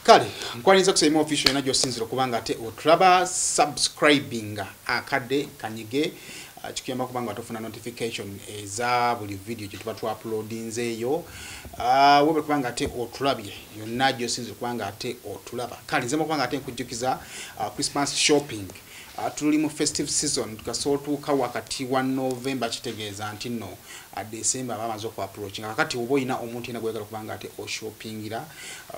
Kale nkwaniriza ku Saimo Official ena gy'osinzira okubanga ate otulaba. Subscribinga, akadde kanyige, kikuyamba kubanga tofuna notification eza buli video gye tuba tuuploadinzeeyo. Webale kubanga ate otulabye yonna gy'osinzira okubanga ate otulaba. Kale nze kubanga ate nkujjukiza Christmas shopping. Tuli mu festive season, tukasobola otuuka wakati wa November, kitegeeza nti nno December bamaze oku approaching. Kakati oba olina omuntu yena gweyagala okubanga ate oshoppingira,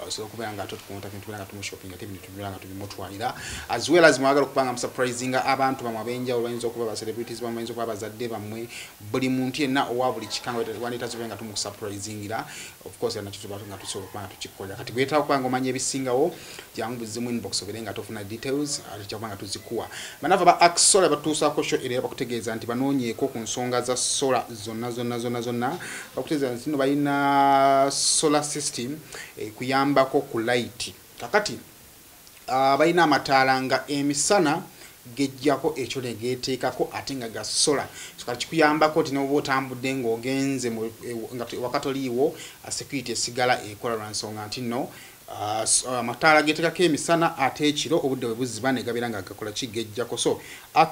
osobola okubeera nga ate otukontakti, tubeera nga tumushoppinga ate ebintu tubeera nga tubimutwalira, as well as mwagala okubanga musurprisinga abantu bamwe ab'enjawulo, bayinza okuba ba celebrities bamwe, bayinza okuba abazadde bammwe, buli muntu yenna owa buli kika nga wandietaze okubeera nga tumusurprisingira. Of course era nakyo tuba nga tusobola okuba nga tukikolera. Kati bwetaaga okuba nga omanya ebisingawo, jangu buzimu inbox obeere nga tofuna details, ate tujja kuba nga tuzikuwa. Banava ba Axola batuusaako show era bakutegeeza nti banoonyeeko ku nsonga za solar zonna zonna zonna zonna. Bakutegeeza nti nno balina solar system ekuyambako ku light. Kakati balina amataala nga emisana gejjako ekyo ne geeteekako, ate nga ga solar. So kati kikuyambako nti noba otambudde ng'ogenze nga wakatoliiwo, security esigala ekola lwa nsonga nti nno amataala geeteekako emisana, ate ekiro obudde bwe buziba ne gabeera nga gakola kigejjako. So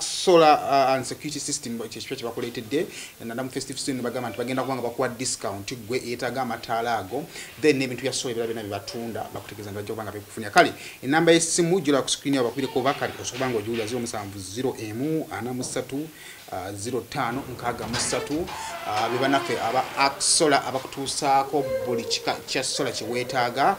Solar and security system kyekipya kye bakuleetedde naddala mu festive season. Bagamba nti bagenda kuba nga bakuwa discount gwe eyeetaaga amataala ago, then n'ebintu bya solar ebirala byonna bye batunda, bakutegeeza nti bajja kuba nga bekufunira. Kale enamba y'essimu gyola ku screen yawe, bakubireko oba kale osobola nga ogiwulira, 070 1 43 05 63. Be bannaffe aba Axola abakutuusaako buli kika kya solar kye weetaaga,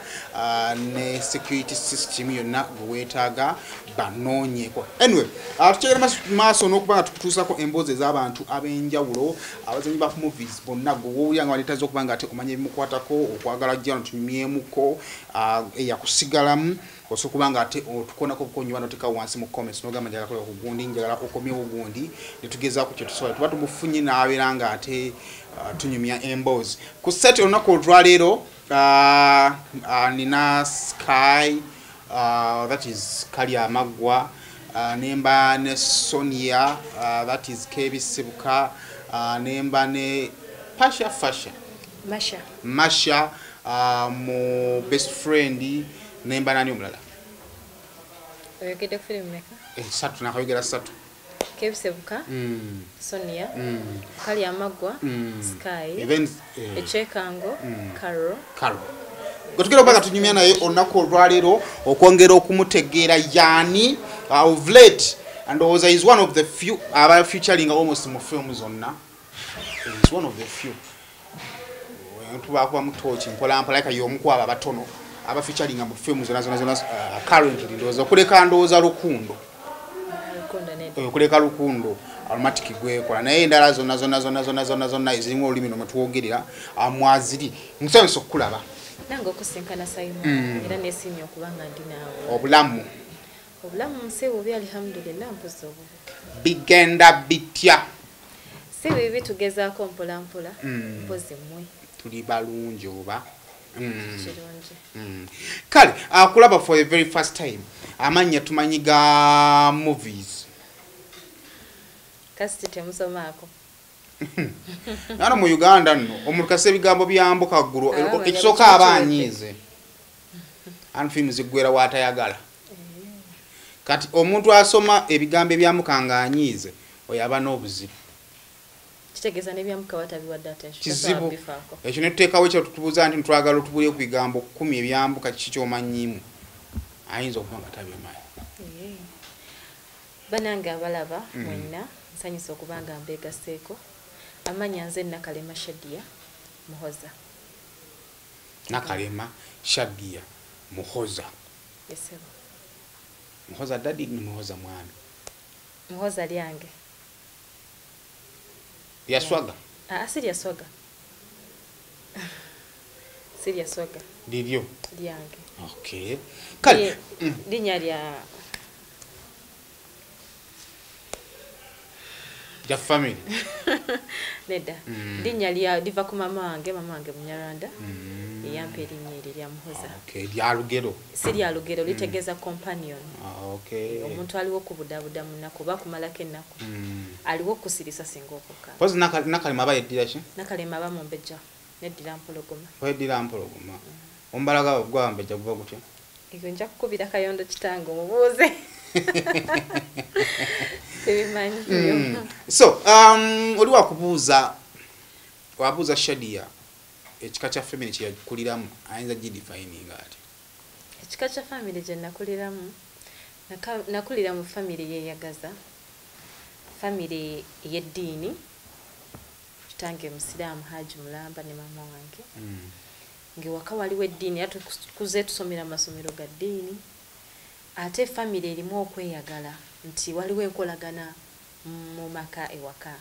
ne security system yonna gwe weetaaga, banoonyeeko. Anyway, tukyagenda maaso n'okuba nga tukutuusako emboozi ez'abantu ab'enjawulo, abazanyi ba movies bonna gwe woowulira nga waleetaze okuba nga ate omanya ebimukwatako, okwagala jjano tunyumyemuko, eyakusigalamu, osobola okuba nga ate otukonako obukonyi noteeka wansi mu comments nogamba, "Njagala kola ku gundi, njagala okomyewo gundi," netugezaako kyetusobola tuba tumufunye n'abeera nga ate tunyumya emboozi ku set. Olunaku olwaleero nina Sky, that is Kali Amaggwa, nemba ne Sonia, that is Kebisibuka, nemba ne Pasha Fasha. Masha. Masha, mu Best Friend. Nemba nani omulala? Oyogedde ku firimu meka? Satu, nakayogera satu. Kebisebuka, Sonia, Kali Amaggwa, Sky, Even, Ekyekango, Caro. Caro gwe tugenda okuba nga tunyumya naye olunaku olwaleero okwongera okumutegeera yaani. Of late ndowooza is one of the few aba featuring almost mu film zonna. Is one of the few tubakuba mu toki mpola mpola, like y'omu ku abo abatono aba featuring mu film zonna zonna zonna currently. Ndowooza okuleka, ndowooza Lukundo. Lukundo nedda. Okuleka Lukundo aromatic gwekola, naye endala zonna zonna zonna zonna zonna zonna ezirimu olulimi nomwe twogerera mwaziri. Nsanyusa okukulaba. Nange okusinkana, Simon, era nesiimye okuba nga ndi naawe. Obulamu? Obulamu nsi bubi, alhamdulillah, mpozi obubi. Bigenda bitya? Si bibi, tugezaako mpola mpola. Mpozi mmwe? Tuli balungi oba. Kirungi. Kale akulaba for the very first time, amannya tumanyi ga movies. Kasiti temusomaako. Nano mu Uganda nno omuntu kasa ebigambo byambuka ggulu. Ah, ekisooka aba anyiize, anti firimu ziggwera waatayagala. Kati omuntu asoma ebigambo ebyamuka nga anyiize, oyo aba n'obuzibu. Kitegeeza n'ebyamuka watabiwadde attention. Kizibu. Tasobola bifaako. Ekyo netuteekawo ekyo tutubuuza nti twagala otubulye ku bigambo 10 ebyambuka, kiki kyomanyiimu, ayinza okuba nga tabimanyi. Eh. Banange abalaba mwenna, nsanyusa okuba nga mbeegaseeko. Amannya nze Nakalema Shadia Muhoza. Nakalema Shadia Muhoza. Esebo. Muhoza daddy ne Muhoza mwami? Muhoza lyange. Yaswaga? Aa, si lyaswaga, si lyaswaga. Liryo? Lyange. Okay, kale. Linnya lya Lya family? Nedda, linnya lya liva ku mama wange. Mama wange Munyarwanda, eyampa erinnya eryo lya Muhoza. Okay, lya lugero? Si lya lugero, litegeeza companion. Ah, okay. Omuntu aliwo okubudaabuda mu nnaku oba akumalako ennaku, aliwo okusirisa singa okukaaba. Pozi Nakalema aba yeddira ki? Nakalema aba mumbejja, neddira mpologoma. Weddira mpologoma. Ombalaga gwambejja guva gutya? Ekyo nja kukubira Kayondo kitange omubuuze. Sibimanyi. So oli wakubuuza, wabuuza Shadia ekika kya family kye yakuliramu, ayinza gidefininga ati? Ekika kya family gye nakuliramu, nakulira mu family yeyagaza, family ey'eddiini. Kitange musiraamu, Haji Mulamba, ne maama wange. Ng'ewaka waliwo eddiini, era tukuze tusomera mu masomero ga ddiini. Ate family erimu okweyagala, nti waliwo enkolagana mu maka ewaka.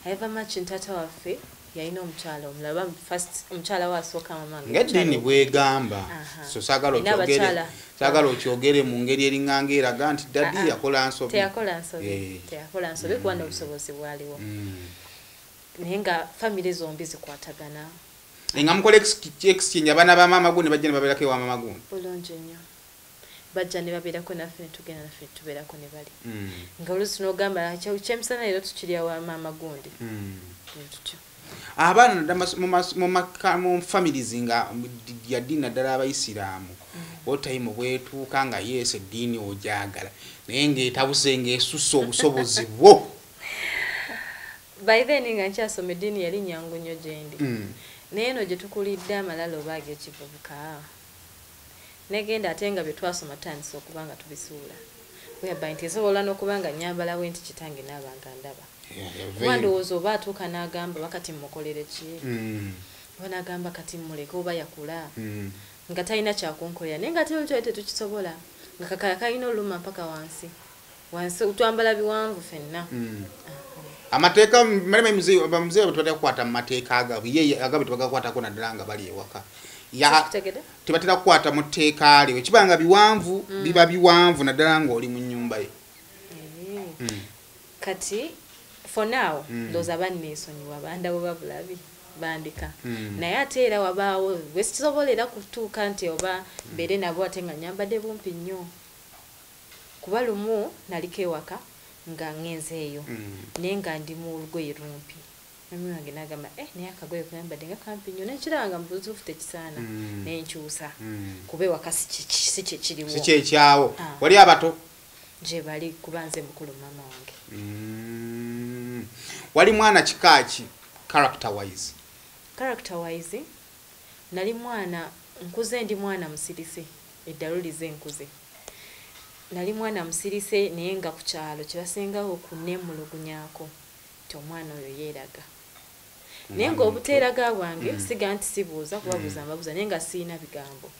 However much taata waffe yalina omukyala omulala, first omukyala we asooka mama wange. Ng'eddiini bwegamba. So saagala Erina okyogere, abakyala. saagala okyogere mu ngeri eringanga eraga nti daddy Ah, ah. yakola nsobi. Teyakola nsobi. Teyakola nsobi, kuba n'obusobozi bwaliwo. Naye nga family zombi zikwatagana. Nga mukola exchange, abaana ba maama gundi bajja ne babeerako ewa maama gundi. Bulungi nnyo, bajja ne babeerako naffe, ne tugenda naffe ne tubeerako ne bali. Nga oluusi n'ogamba, kyemisana leero tukirya wa maama gundi." Tutyo. Abaana naddala mu families nga ya ddiini, naddala abayisiraamu, otayimu bwetuuka nga yeesi eddiini ogyagala, naye ng'etabuse, ng'esusse obusobozi bwo. By then nga nkyasoma, eddiini yali nyangu nnyo gyendi. Naye eno gye tukulidde, amalala oba ag'ekivubuka negenda, ate nga bye twasoma tutandise okuba nga tubisuula, whereby nti nsobola n'okuba nga nyambala bwe nti, kitange naaba nga ndaba. Kuba ndowooza oba atuuka n'agamba, "Oba kati mmukolere ki?" Oba n'agamba, "Kati mmuleke, oba yakula." Nga talina kyakunkolera, naye nga ate olutwali tetukisobola, nga kakaya kalina oluma mpaka wansi wansi, twambala biwanvu ffenna. Amateeka malema, bamuzeeyi tebatera kukwata mu mateeka agaabwe, ye agaabwe tebagakwatako, naddala nga bali ewaka. Kutegedde? Tebatera kukwata mu tteeka lye. Kiba nga biwanvu, biba biwanvu, naddala ng'oli mu nnyumba ye. Kati for now ndowooza banneesonyiwa, bandabo babulabi bandika. Naye ate era wabaawo bwe sikisobola era kutuuka nti oba mbeere nabo ate nga nyambadde bumpi nnyo, kuba lumu naliko ewaka nga ŋŋenzeeyo, naye nga ndi mu lugoye lumpi. Mami wange n'agamba, "Eh, naye akagoye kayambadde nga kampi nnyo." Nekiraba nga mu butuufu tekisaana. Nenkyusa, kuba ewaka si kyekiriwo. Si kyekyawo. Ah. Wali abato? Gye bali, kuba nze mukulu maama wange. Wali mwana kika ki, character wise? Character wise, nali mwana, nkuze ndi mwana musirise, eddalu lize nkuze nali mwana musirise, naye nga ku kyalo kyebasingawo okuneemulugunyaako nti omwana oyo yeeraga. Naye ng'obuteeraga bwange, siga nti sibuuza, kubabuuza mbabuuza, naye nga siina bigambo.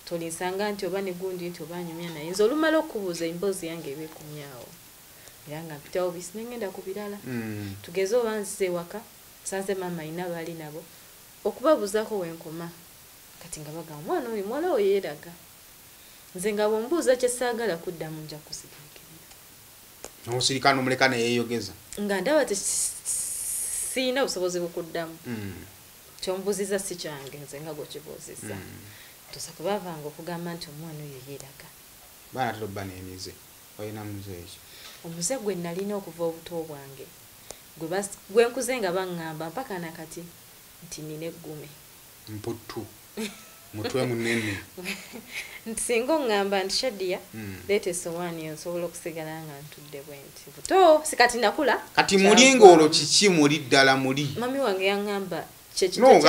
Tolinsanga nti oba ne gundi nti oba nyumya naye. Nze olumala okubuuza, emboozi yange eba ekomyawo, era nga mpitawo bisi nengenda ku birala. Tugeze oba nzize ewaka, nsanze maama alina baali nabo, okubabuuzaako wenkoma. Kati nga bagamba, "Omwana oyo, muwala oyo yeeraga." Nze nga bwombuuza kyesaagala kuddamu, nja kusiriikirira. Nosirika nomuleka neyeeyogeza. Nga ndaba siina busobozi bukuddamu. Kyombuuziza si kyange, nze nga gwekibuuzizza. Tusa kubaavanga okugamba nti omwana oyo yeeraga. Baana tera obba n'emize, walina muze ekyo? Omuze gwe nalina okuva obuto bwange, gwe nkuze nga baŋŋamba mpaka nakati nti nina eggume. Mputtu, mutwe munene. Nti singa oŋŋamba nti, "Shadia, leeta essowaani eyo," nsobola okusigala nga ntudde bwe nti buto, si kati nakula. Kati muli ng'olwo kiki muli ddala muli? Mami wange yaŋŋamba No,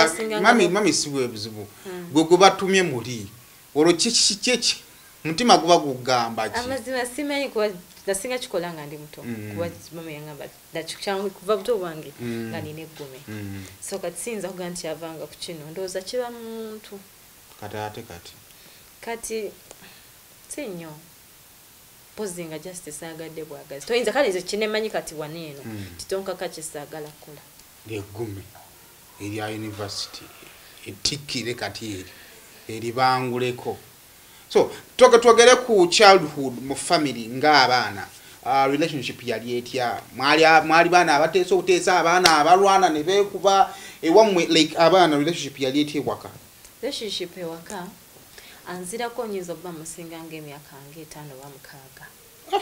mami, mami si bwe buzibu. Gwe gwe batumye muli olwo kiki kiki, mutima guba gugamba ki? Amazima simanyi, kuba nasinga kikola nga ndi muto. Kuba mama yaŋŋamba nakyangu kuva buto bwange nga nina eggume. So kati siyinza kuga nti yavanga ku kino, ndowooza kiba mu muntu. Kati ate kati? Kati si nnyo, mpozi nga just saagadde bwagazi. Toyinza, kale nze kinemanyi kati wano eno titonkaka kyesaagala kukola. Eggume erya university etikkire kati eri eribanguleko. So twogere ku childhood mu family, ng'abaana, relationship yali etya? Mwali baana abateesa obuteesa, abaana abalwana ne beekuba ewammwe? Like abaana, relationship yali etya ewaka? Relationship ewaka, anzirako nyinza okuba musinga ngaemyaka nga 5 oba 6.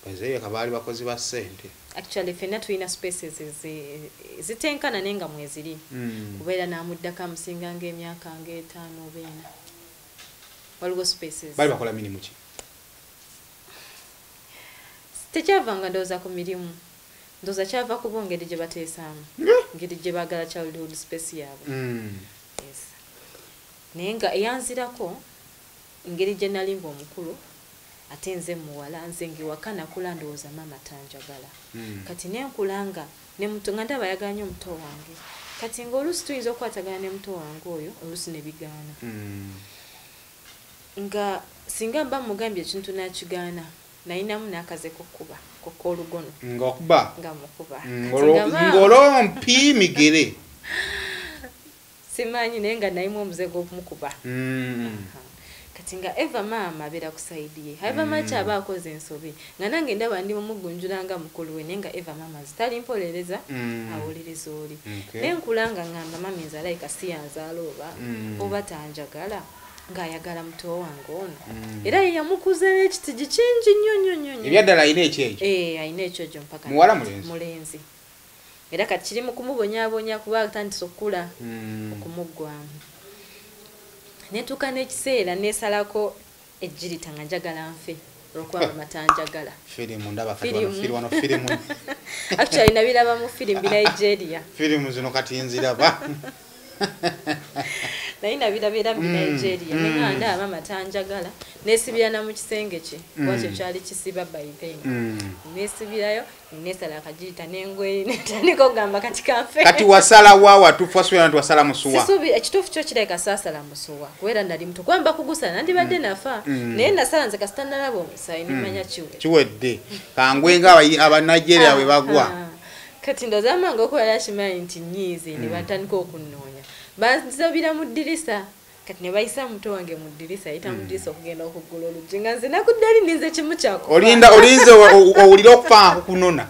Bazeeyeka baali bakozi ba ssente. Actually ffenna tulina spaces zitenkana, naye nga mweziri. Kubeera n'amuddako amusinga ngaemyaka nga 5 oba 4. Waliwo spaces. Bali bakola mirimu ki? Tekyavanga ndowooza ku mirimu, ndowooza kyava ku bo ngeri gye bateesaamu, ngeri gye baagala childhood space yaabwe. Yes. Naye nga eyanzirako engeri gye nali ng'omukulu ate nze muwala, nze ng'ewaka nakula ndowooza maama tanjagala. Kati nenkula nga ne muto nga ndaba ayagala nnyo muto wange. Kati ng'oluusi tuyinza okukwatagana ne muto wange oyo, oluusi ne bigaana. Nga singa mba mugambye ekintu n'akigaana, nalinamu n'akaze kokkuba kokkoolugono. Ng'okuba? Nga mukuba. Ng'olompi migere. Simanyi, naye nga nalimu omuze gw'okumukuba. Kati nga eva maama abeera ku side ye, eva maki aba akoze ensobi, nga nange ndaba ndi mumugunjula nga mukulu we, naye nga eva maama zitali mpolereza, awuliriza oli. Naye nkula nga ŋŋamba mami nze alayika si yanzaala oba oba tanjagala, ng'ayagala muto wange ono. Era ye yamukuza n'ekitigi kingi nnyo nnyo nnyo nnyo. Ebyaddala alina ekyekyo? Eh, alina ekyekyo mpaka. Muwala mulenzi? Mulenzi. Era kati kiri mu kumubonyaabonya kuba atandise okukula, okumuggwamu. Netuuka n'ekiseera neesalako ejjirita nga njagala nfe olw'okuba mama tanjagala. Firimu ndaba kati wano. Firimu. Wano firimu. Actually nabiraba mu firimu bi Nigeria. Firimu zino kati nziraba. Naye nabirabira mu Nigeria. Ne nga ndaba mama tanjagala, neesibira na mu kisenge kye, kuba kyo kyali kisiba by then. Neesibirayo, neesala akajirita n'engoye, netandika okugamba kati kanfe. Kati wasala wa watuufu wasuubira nti wasala musuwa? Sisuubira, ekituufu kyo kirabika saasala musuwa, kubeera nali muto. Kuba mba kugusala nandibadde nafa. Naye nasala nze kasita nalaba omusaayi ne mmanya kiwedde. Kiwedde. Kangwe nga Abanigeria bwe bagwa. Kati ndowooza maama okuba yali akimanyi nti nnyiize, ne batandika okunnoonya. Banzobira mu ddirisa. Kati ne bayisa muto wange mu ddirisa, ayita mu ddirisa okugenda okuggula oluggi, nga nze nakudde eri nninze kimu kyakufa. Olinda, olinze owulire okufa nkukunona.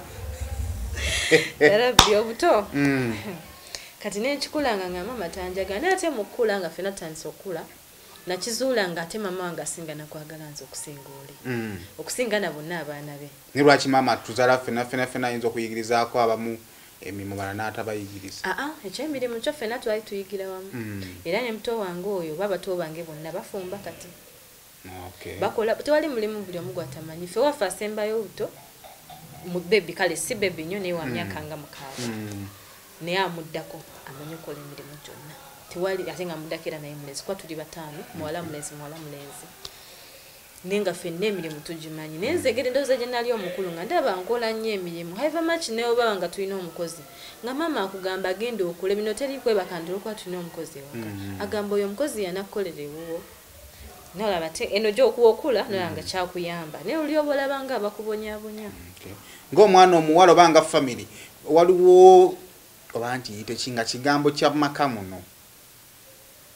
Yarabbi obuto. Kati ne nkikula nga nga maama tanjagala, naye ate mu kkula nga ffenna tutandise okukula, nakizuula nga ate maama wange asinga nakwagala nze okusinga oli. Okusinga na bonna abaana be. Ne lwaki maama tuzaala ffenna ffenna ffenna ayinza okuyigirizaako abamu emirimu balala n'atabayigiriza? Aa, ekyemirimu kyo ffenna twali tuyigira wamu. Era ne muto wange oyo oba bato bange bonna bafumba kati. Bakola, tewali mulimu buli omu gw'atamanyi. Ffe waffe asembayo obuto, mu baby, kale si baby nnyo, naye wa myaka nga 6. Naye amuddako amanyi okukola emirimu gyonna. Tewali, ate nga amuddako era naye mulenzi, kuba tuli 5, muwala mulenzi, muwala mulenzi. Naye nga ffenna emirimu tugimanyi. Naye nze engeri ndowooza gye nali omukulu nga ndaba nkola nnyo emirimu. However much naye oba nga tulina omukozi, nga maama akugamba agenda okole bino, teri kwebaka nti olw'okuba tulina omukozi ewaka. Agamba oyo omukozi yanakukolera ewuwo. Nolaba te eno gy'okuwa okula, nolaba nga kyakuyamba. Naye oli oba olaba nga abakubonyaabonya. Ng'omwana omuwala oba nga family, waliwo oba nkiyite ki nga kigambo kya maka muno.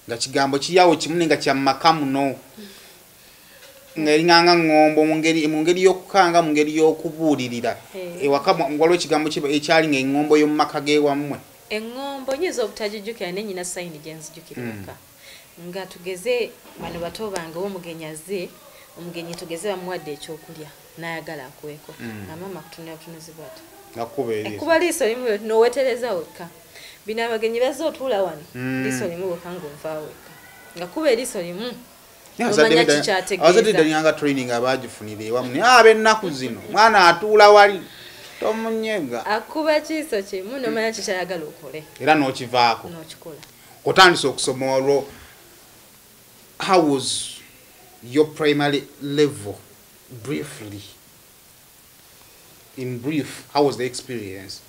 Nga kigambo kiyawo kimu naye nga kya maka muno. Nga eringanga ŋŋombo mu ngeri y'okukanga, mu ngeri y'okubuulirira. Ewaka waliwo ekigambo ekyali ng'eŋŋombo y'omu maka g'ewammwe. Eŋŋombo nnyinza obutagijjukira, naye nnyina sayini gye nzijukira ewaka. Nga tugeze bano bato bange omugenyi azze, omugenyi tugeze bamuwadde ekyokulya n'ayagala akuweeko. Nga maama akutunula butunuzi bw'atyo. Akuba eriiso. Ekkuba liiso limu n'owetereza wekka. Bino abagenyi bazze otuula wano, liiso limu wekka ng'ovaawo wekka. Nga kuba eriiso limu. Omanya kikyategeeza. Abazadde ddala nga training abaagifunira ewamu, naye ab'ennaku zino mwana atuula wali tomunyega. Akuba kiiso kimu n'omanya kikyayagala okole. Era n'okivaako. N'okikola. Otandise okusoma olwo, how was your primary level briefly? In brief, how was the experience?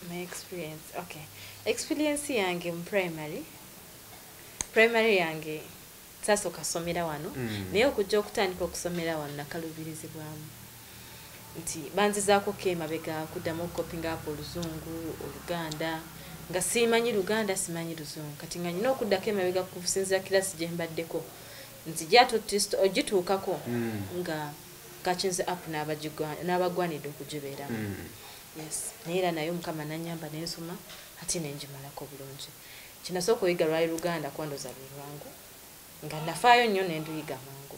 My experience, okay. Experience yange mu primary. Primary yange sasooka kusomera wano, naye okujja okutandika okusomera wano nakaluubirizibwamu. Nti banzizaako ko emabega kuddamu okukopinga up Oluzungu, Oluganda, nga simanyi Luganda, simanyi Luzungu. Kati nga nnina okuddako emabega kusinziira kirasi gye mbaddeko. Nzija ogituukako nga kakinze up n'abagwanidde okugibeeramu. Yes. Naye era naye Mukama n'annyamba ne nsoma ate ne ngimalako bulungi. Kinasooka oyiga lwali Luganda kuba ndowooza lwe lwangu. Nga nafaayo nnyo ne nduyiga mangu.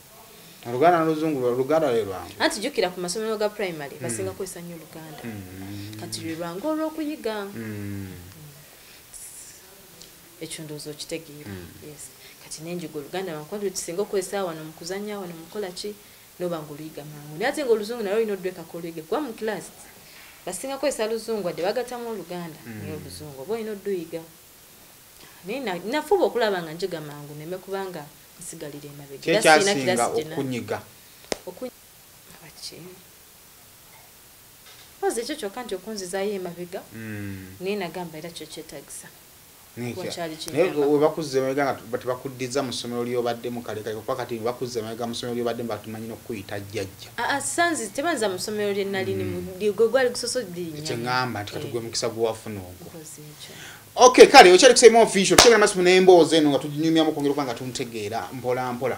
Oluganda n'Oluzungu, Oluganda lwe lwangu. Anti jjukira ku masomero ga primary basinga kukozesa nnyo Luganda. Kati lwe lwangu olw'okuyiga. Ekyo ndowooza okitegeera. Yes, kati nenjiga Oluganda lwakuba tusinga okukozesa wano mu kuzannya, wano mu kukola ki, noba ng'oluyiga mangu. Naye ate ng'oluzungu nalwo olina oddwekako oluyige, kuba mu class basinga kukozesa luzungu, wadde bagattamu Oluganda, naye oluzungu oba olina odduyiga. Naye nafuba okulaba nga njiga mangu neme kubanga nsigalira emabega. Era sirina Kyekyasinga kirasi gye okunyiga? Abaki mpozi ekyo kyokka nti okunzizaayo emabega, naye nagamba era kyo kyetagisa. Kuba kyali naye kinyamba. We bakuzza emabega nga tebakuddiza mu ssomero lyobaddemu kale kale, kuba kati bakuzza emabega mu ssomero lyobaddemu, batumanyi n'okukuyita jjajja. Aa, sanzi tebanza mu ssomero lye nali gwe gwali gusoso ddirinyamu. Kyeŋŋamba nti kati gwe mukisa gwewafuna ogwo. Mpozi ekyo. Okay, kale okyali kusema official, tukyagenda maaso n'emboozi eno nga tuginyumyamu okwongera okuba nga tumutegeera mpola mpola,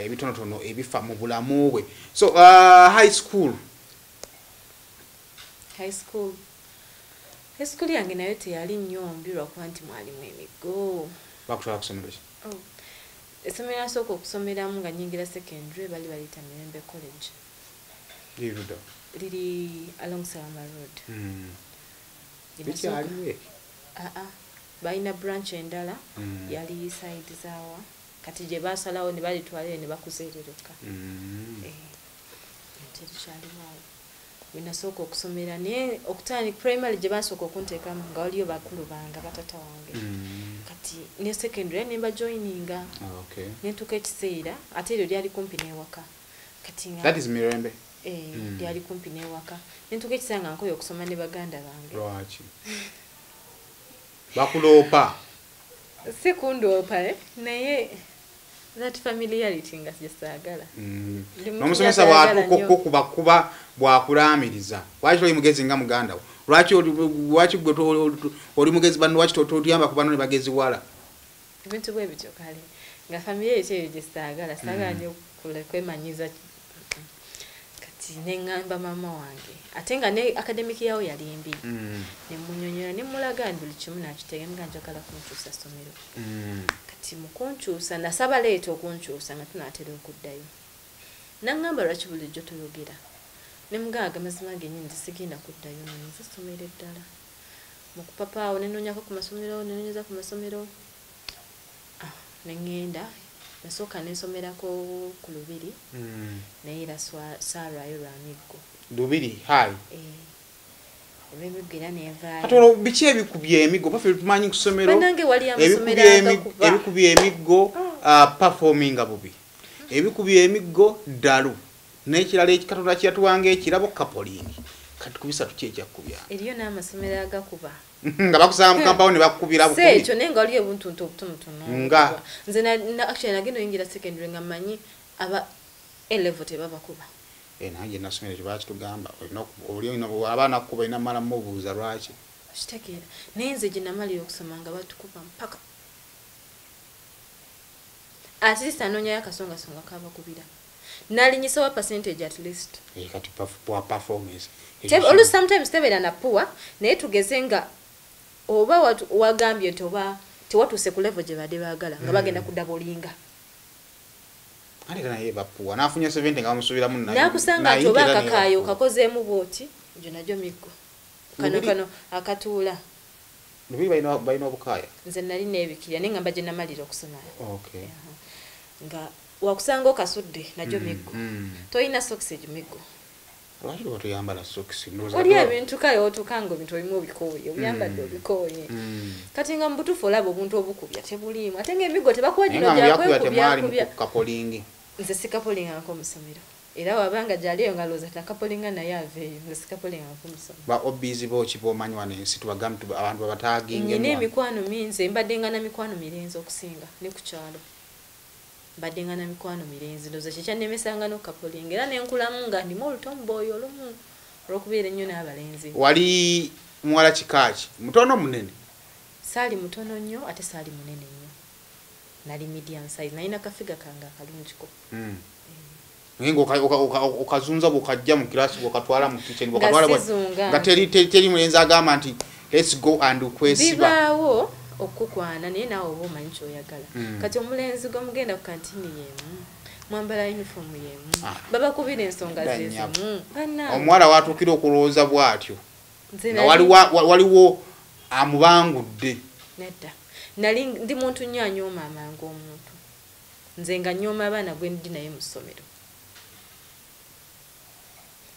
ebitonotono ebifa mu bulamu bwe. So high school? High school yange nayo teyali nnyo mbi lwakuba nti mwalimu emiggo. Bakutwala ku ssomero ki? Oh. Essomero nasooka okusomeramu nga nyingira secondary bali baliyita Mirembe College. Lirudda? Liri along Salama Road. Gye nasooka- Likyaliwo ekyo? Aa, balina branch endala. Yali side zaawa, kati gye basalawo ne balitwala eyo ne bakuzeerereka. Eh, terikyaliwo awo we nasooka okusomera, naye okutandika primary gye basooka okunteekamu nga waliyo bakulu bange, batata wange. Kati ne secondary ne mbajoininga. Nentuuka ekiseera ate eryo lyali kumpi n'ewaka, kati nga That is Mirembe. Eh, lyali kumpi n'ewaka. Nentuuka ekiseera nga nkoye okusoma ne baganda bange. Lwaki bakuloopa? Si kundoopa, eh, naye that familiarity nga gye saagala. Ndi muntu N'omusomesa gy'atayagala bw'atuuka nnyo. okukubakuba bw'akulaamiriza, lwaki toli mugezi nga muganda wo? Lwaki gwe oli mugezi, banno lwaki totuyamba ku banno ne bageziwala? Ebintu bwe bityo, kale nga familiarity eyo gye saagala, saagala nnyo kwemanyiza. Kati neŋŋamba maama wange, ate nga ne academic yawo yali mbi. Ne munyonyola ne mulaga nti buli kimu nakitegeera, nga njagala kunkyusa ssomero. Kati mu kunkyusa nasaba leeta okunkyusa nga tunaatera okuddayo. Naŋŋamba, "Lwaki bulijjo toyogera?" Ne mugaaga, "Mazima gennyini nti sigenda kuddayo, nonyiza essomero eddala." Mu kupapaawo nenoonyako ku masomero, nenoonyeza ku masomero. Ah, ne ŋŋenda nasooka nensomerako ku Lubiri. Naye era saalwayo lwa miggo. Lubiri High? Eh, olw'emiggo era nenvaayo. Kati olwo biki ebikubya emiggo? Baffe tumanyi ku ssomero Bannange, wali amasomero agakuba. Ebikubya emiggo, performinga bubi, ebikubya emiggo ddalu, n'ekirala Katonda kyeyatuwanga ekirabo, kapolingi. Kati ku bisatu ki ekyakkubya? Eriyo n'amasomero agakuba. Nga bakusanga mu kampawo ne bakukubira Si bukubi? ekyo, naye nga waliyo obuntuntu obutonotono. Nga? Nze actually nagenda oyingira secondary nga mmanyi aba A level tebabakuba. Eh, nange nasomero ekyo bakitugamba, oli abaana kukuba olina mala mubuuza lwaki. Okitegeera? Naye nze gye namalira okusoma nga batukuba mpaka at least anoonyayo akasongasonga kabakubira nalinyisawa percentage at least. Eh, kati poor performance. Oluusi sometimes tebeera na poor, naye tugeze nga oba wagambye nti oba tewatuuse ku level gye badde baagala nga bagenda kudabolinga. Ate era naye bapuwa n'afunye 70 nga bamusuubiramu Nakusanga nti 90 oba era akakaayo nebapuwa. kakozeemu bwoti, egyo nagyo miggo kano. Kano akatuula. Lubiri balina obukaaya? Nze nali neebikirya, naye ngamba gye namalira okusoma. Aha. Nga wakusanga okasudde, nagyo miggo. Tolina sokisi, egyo miggo. Lwaki lwe tuyambala sokisi? Oli ebintu kale otuuka nga ebintu ebimu obikooye, obyambadde obikooye. Kati nga mu butuufu olaba obuntu obukubya tebuliimu, ate ngaemiggo tebakuwa Naye gino nga mubyakuba temwali gyakwekubyakubya. Kapolingi? Nze sikapolingako mu ssomero, era wabanga gyali eyo nga lowooza nakapolinga naye aveeyo. Nze sikapolingako mu ssomero. Ba obizi boki bomanyi wano ensi, tubagambe abantu babataaginge? Nina emikwano mingi, mbadde nga na mikwano mirenzi okusinga ne ku kyalo, mbadde nga na mikwano mirenzi. Ndowooza kyekyannemesanga n'okukapolinga, era nenkulamu nga ndimu olutomboyi olumu olw'okubeera ennyo n'abalenzi. Wali muwala kikaaki, mutono, munene? Saali mutono nnyo, ate saali munene nnyo, nali medium size, nalina kafiga kange akalungiko. Naye nga okazunza bwokajja mu kirasi, bwokatwala mu kitchen, Nga bwokatwala sizunga. Nga teri mulenzi agamba nti let's go and kwesiba? Bibaawo okukukwana, naye naawe oba omanyi kyoyagala. Kati omulenzi gwe mugenda ku kantini yemu, mwambala uniform yemu, Ah. babakubira ensonga Dda zezimu. Bannange. Omuwala watuukira okulowooza bw'atyo Nze nga waliwo amubangudde. Nedda, Nali ndi muntu nnyo anyooma amangu omuntu. Nze nga nyooma abaana gwe ndi naye mu ssomero.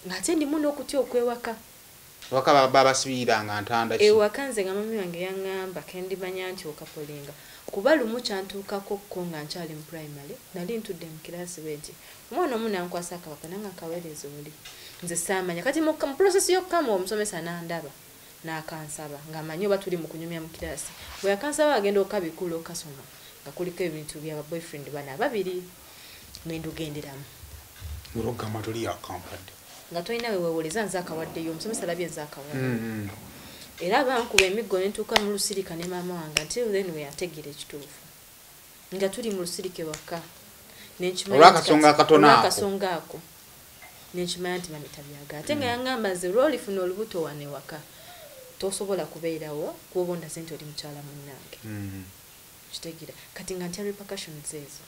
Ng'ate ndimu n'okutya okwewaka. Waka babasibiranga ntanda ki? Ewaka nze nga mami wange yaŋŋamba kendimanya nti okapolinga. Kuba lumu kyantuukako ko nga nkyali mu primary, nali ntudde mu kiraasi bwe nti omwana omu n'ankwasa akapapa nange akaweereza oli. Nze saamanya. Kati mu process y'okukama omusomesa n'andaba n'akansaba ng'amanyi oba tuli mu kunyumya mu kiraasi. Bwe yakansaba agenda okabikula okasoma nga kuliko ebintu bya boyfriend bano ababiri nendugenderamu. Olw'okugamba toli yakampadde. Nga tolina we weewoleza nze akawaddeyo, omusomesa alabye nze akawaddeyo. Era bankuba emiggo ne ntuuka mu lusirika ne maama wange until then we yategeera ekituufu. Nga tuli mu lusirika ewaka. Olw'akasonga akatono ako. Olw'akasonga ako. Ne nkimanya nti mami tabyagala. Ate nga yaŋŋamba nze lw'olifuna olubuto wano ewaka tosobola kubeerawo kuba ondaze nti oli mukyala munnange. Kitegeera. Kati nga ntya repercussions ezo.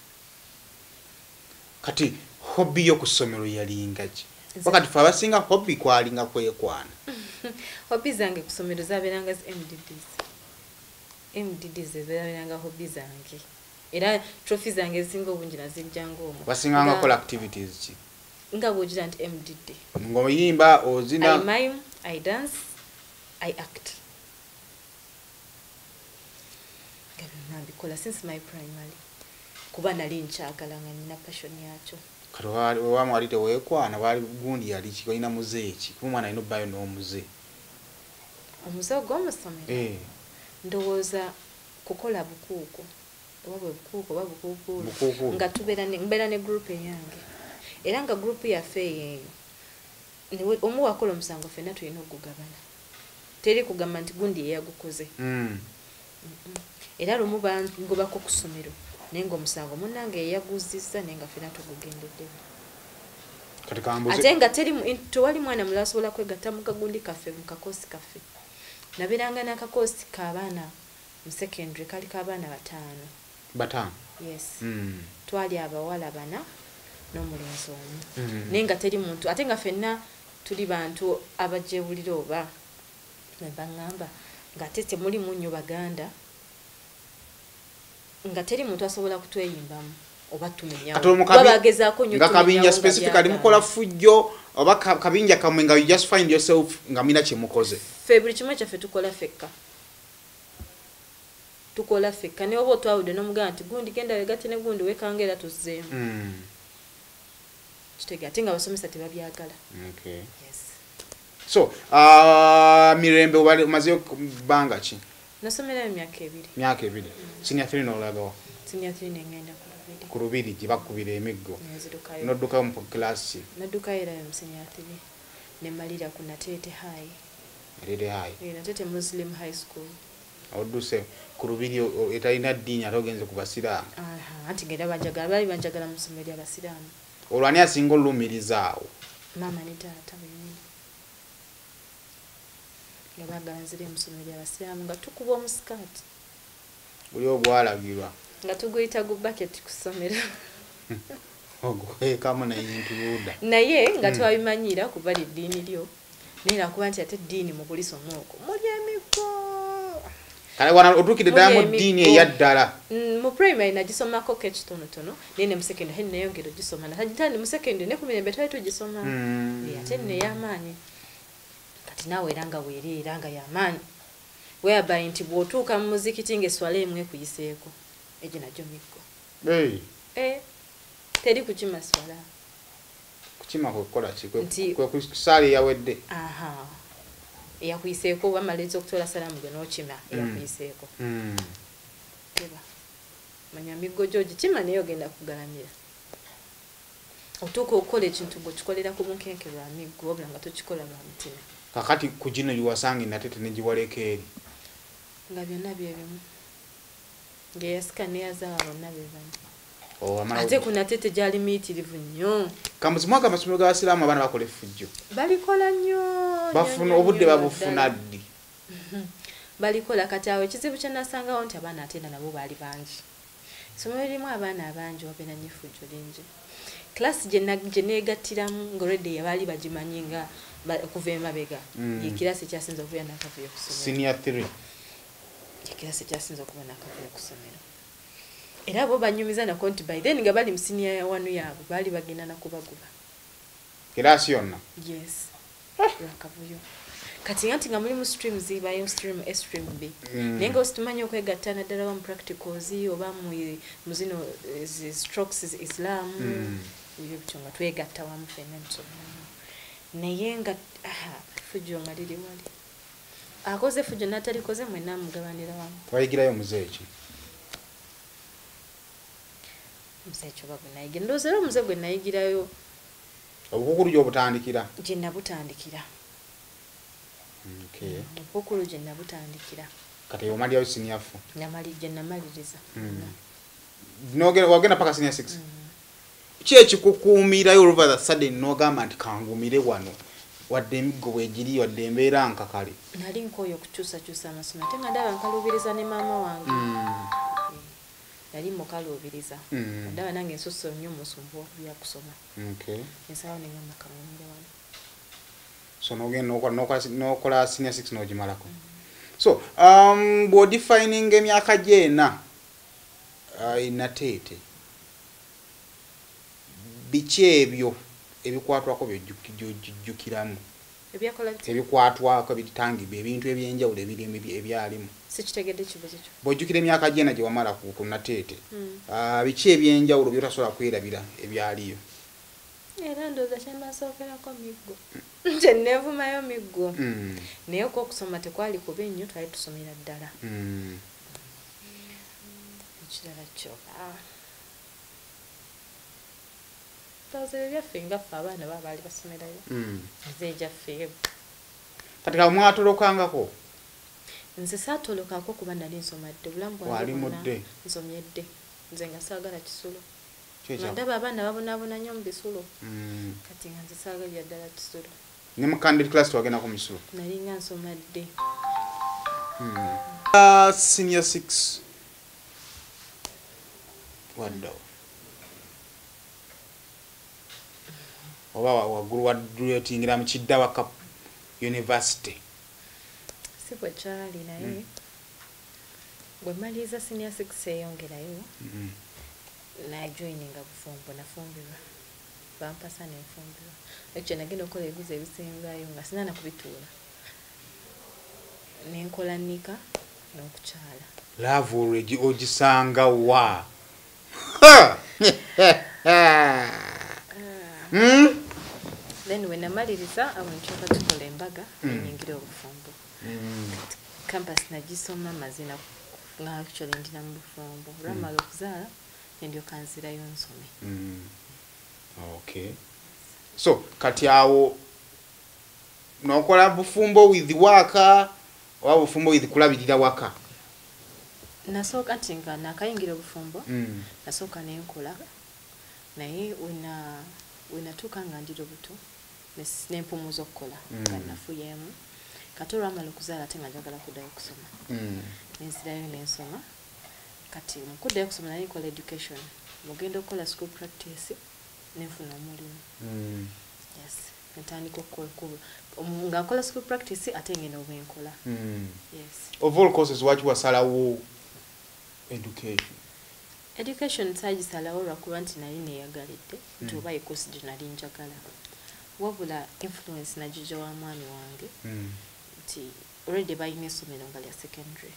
Kati hobby yo ku ssomero yalinga ki? Wakati ffe abasinga hobby kwalinga kwekwana. Hobby zange ku ssomero zabeeranga zi MDDs. MDDs zabeeranga hobby zange. Era trophy zange ezisinga obungi nazijjanga omwo. Wasinganga kukola activities ki? Nga bw'ogira nti MDD. Ng'oyimba, ozina. I mime, I dance, I act. Nga byonna mbikola since my primary. Kuba nali nkyagala nga nina passion yakyo. Kati owamu wali teweekwana, wali gundi yali ki, olina muze ki? Kuba omwana alina obbayo n'omuze. Omuze ogw'omu ssomero? Ndowooza kukola bukuuku. Oba bwe bukuuku oba bukuukuulu. Bukuukuulu. Nga tubeera ne, mbeera ne group eyange. Era nga group yaffe eyo omu wakola omusango ffenna tulina okugugabana. Teri kugamba nti gundi ye yagukoze. Era lumu bangobako ku ssomero naye ng'omusango munnange ye yaguzizza naye nga ffenna tugugendeddemu. Kati kambuze. Ate nga teri tewali mwana mulala asobola kwegatta mu kagundi kaffe, mu kakoosi kaffe. Nabeeranga n'akakoosi k'abaana mu secondary kali k'abaana 5. 5? Yes. Twali abawala 4 n'omulenzi omu. Naye nga teri muntu, ate nga ffenna tuli bantu abajewulira oba ne baŋŋamba ng'ate temulimu nnyo Baganda, nga teri muntu asobola kutweyimbamu oba tumenyawo. Kati olwo Kuba bagezaako nnyo nga kabinja tumenyawo nga specifically byagaana. Mukola fujjo oba kabinja kammwe nga you just find yourself nga mulina kye mukoze? Ffe buli kimu kyaffe tukola ffekka. Tukola ffekka ne oba otwawudde n'omugamba nti gundi genda weegatte ne gundi weekanga era tuzzeemu. Kitegeera ate nga abasomesa tebabyagala. Yes. So, Mirembe omazeyo bbanga ki? Nasomerayo emyaka 2. Myaka 2. Senior 3 n'olagawa? Senior 3 ne ŋŋenda ku Lubiri. Ku Lubiri gye bakubira emiggo. Nenziddukayo. N'oddukayo mu class ki? Naddukayo era mu senior 3. Ne mmalira ku Nateete High. Nateete High. Nateete Muslim High School. Odduse ku Lubiri etalina ddiini ate ogenze ku basiraamu. Aha, anti ng'era banjagala, baali banjagala mu ssomero ly'abasiraamu. Olwo ani asinga olumiriza awo? Maama ne taata bennyini. Nga baagala nzire mu ssomero ly'abasiraamu nga tukuba omusikaati. Guli ogwalagirwa. Nga tuguyita gu bucket ku ssomero. Ogwekamu naye intruder. Naye nga twabimanyiira kuba liddiini lyo. Naye lwakuba nti ate eddiini mu kulisoma okwo muli emiggo. Kale wana otuukidde ddala mu Muli ddiini emiggo. eya ddala. Mu primary nagisomako ko ekitonotono naye ne mu secondary ate neyongera ogisoma. Natandika mu secondary ne ku Mirembe twali tugisoma. Ate nno ey'amaanyi. Kati naawe era nga weeri era nga y'amaanyi. Whereby nti bw'otuuka mu muzikiti ng'esswala emu ekuyiseeko egyo nagyo miggo. Hey. Teri kukima swala. Kukima kwe kukola ki? Nti Kwe kusaala eyawedde. Aha. Eyakuyiseeko bamaliza okutoola salaamu gwe n'okima eyakuyiseeko. Teba. Manya miggo gyo ogikima naye ogenda kugalamira. Otuuka okukola ekintu ng'okikolera ku bunkenke lwa miggo wabula nga tokikola lwa mutima. Kaakati ku gino gye wasanga Nateete ne giwaleka eri. Nga byonna bye bimu. Ng'eyasika n'eyazaala bonna be bamu. Oh, Ate ku Nateete gyali miyitirivu nnyo. Kambuzi mwaka amasomero g'abasiraamu abaana bakola effujjo. Balikola nnyo. Bafuna nnyo, obudde nnyo babufuna ddala. ddi? Balikola kati awo ekizibu kye nasangawo nti abaana ate era nabo baali bangi. Essomero lirimu abaana abangi wabeera nnyo effujjo lingi. Class gye neegattiramu ng'already baali bagimanyi nga okuva emabega. Ye kiraasi ekyasinze okubeera n'akavuyo ku ssomero. Senior 3. Ekirasi kyasinze okuba n'akavuyo ku ssomero. Era bo banyumiza nako nti by then nga bali mu senior ya wanu yaabwe baali bagenda nakubaguba. Kiraasi yonna? Yes. Lwakavuyo. Kati nga nti nga mulimu streams, bayo stream A, stream B. Naye nga ositumanyi okwegatta naddala oba mu practicals oba mu zino strokes Islam. Ebyo bityo nga twegatta wamu ffenna tusomeramu. Naye nga effujjo nga liri wali. Akoze effujjo n'atalikoze mwenna mugabanira wamu. Wayigirayo muze ki? Muze ki oba gwe nayigira? Ndowooza era omuze gwe nayigirayo. Obukukulu gy'obutandikira? Gye nabutandikira. Okay. Obukukulu gye nabutandikira. Kati omalirayo senior 4? Gye namaliriza. Wagenda paka senior 6? Ki ekikukuumirayo all over the sudden n'ogamba nti kangumire wano wadde emiggo bwegiri wadde embeera nkakale? Nali nkooye okukyusakyusa amasomero ate nga ndaba nkaluubiriza ne maama wange. Nali mukaluubiriza. Ndaba nange nsusse nnyo musumbu byakusoma. Okay. Ensaawo ne ngamba kangumire wano. So n'ogenda n'okola senior 6 n'ogimalako. So bw'odefininga emyaka gy'ena Nateete, biki ebyo ebikwatwako by'ojjukiramu? Ebikwatwako ebitangibwa ebintu ebyenjawulo ebirimu ebyalimu. Sikitegedde kibuzo kyo. Bw'ojjukira emyaka gy'ena gye wamala ku Nateete, biki ebyenjawulo by'otasobola kwerabira ebyaliyo? Era ndowooza kye nasookerako miggo. Kye neevumayo miggo. Naye ko okusoma tekwali kubi nnyo, twali tusomera ddala. Ekirala kyo. Ndowooza ebyo byaffe nga ffe abaana baba baali basomerayo. Nze egyaffe. Kati ka mwatolokangako? Nze saatolokako kuba nali nsoma dde. Obulamu bwange bwonna nsomye dde. Nze nga saagala kisulo. Nga ndaba abaana babonaabona nnyo mu bisulo. Kati nga nze saagalira ddala kisulo. Ne mu candid class twagendako mu kisulo? Nali nga nsoma dde. Senior 6 waddawo. Oba waggulu wagraduatingira mu Kiddawaka University. Si bwe kyali naye bwe mmaliriza senior 6 eyongerayo najoininga bufumbo, nafumbirwa. Bampasa ne nfumbirwa. Ekyo nagenda okukola ebibuuzo ebisembayo nga sina na kubituula. Ne nkola nnika n'okukyala. Love olwo ogisanga wa? Then we namaliriza awo nkyuka tukola embaga nnyingira obufumbo. Campus nagisoma mazina nga actually ndina mu bufumbo. Olwamala okuzaala ne ndyoka nzirayo nsome. Okay. So kati awo n'okola bufumbo with waka oba bufumbo with kulabirira waka? Nasooka nti nga nakayingira obufumbo, nasooka ne nkola naye wenatuuka nga ndi lubuto ne mpumuza okukola nga nafuyeemu. Kati olwamala okuzaala ate nga njagala kuddayo okusoma. Ne nzirayo ne nsoma. Kati mu kuddayo okusoma nali nkola education. Mugenda okukola school practice ne nfuna omulimu. Yes. Ntandika okukola nga nkola school practice ate ngenda obwenkola. Yes. Of all courses waki wasalawo education? Education saagisalawo lwakuba nti nali neeyagalidde nti oba ye course gye nali njagala. Wabula influence nagijja wa mwami wange nti already balina essomero nga lya secondary.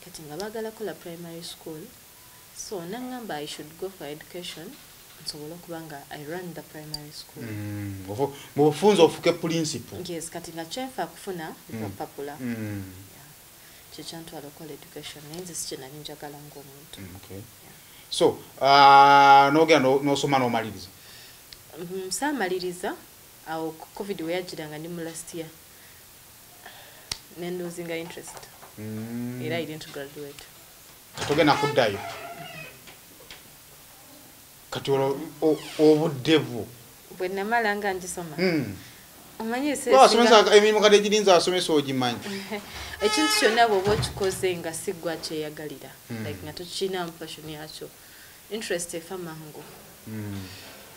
Kati nga baagala kukola primary school, so n'aŋŋamba I should go for education nsobole okuba nga I run the primary school. Mu bufunze ofuuke principal. Yes, kati nga kyenfa kufuna lupapula. Kye kyantwala okukola education naye nze si kye nali njagala ng'omuntu. Okay. So, n'ogenda n'osoma n'omaliriza? Saamaliriza awo COVID we yajjira nga ndi mu last year. Ne ndozinga interest. Era I didn't graduate. Togenda kuddayo? Kati olwo obudde bwo? Bwe namala nga ngisoma. Omanyi Asomesa emirimu kati egirinza asomesa ogimanyi. Ekintu kyonna bw'oba okikoze nga si ggwe akyeyagalira. Like nga tokirinamu passion yakyo. Interest efa mangu.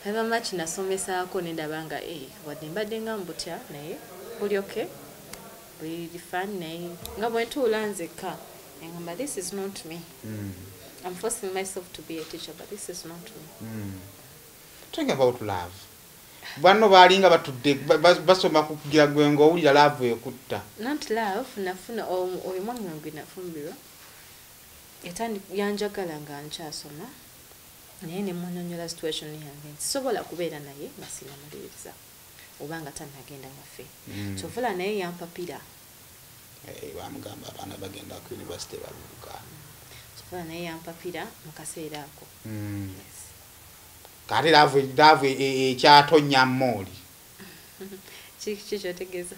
However much nasomesaako ne ndaba nga wadde mbadde nga mbutya naye buli okay. Buli fun naye nga bwe ntuula nzekka Ngamba, this is not me. I'm forcing myself to be a teacher, but this is not me. Talking about love, banno baalinga batudde basoma kugira gwe ng'owulira love ekutta. Not love. Nafuna oyo mwami wange nafumbirwa, yanjagala nga nkyasoma, naye ne munyonyola situation yange nti sobola kubeera naye nga sinamaliriza oba nga tannagenda waffe. Kyovula naye yampapira. Bamugamba abaana bagenda ku university baluka. Kyovula naye yampapira mu kaseera ako. Yes. Kati love ekyatonya mooli. Kiki kyotegeeza?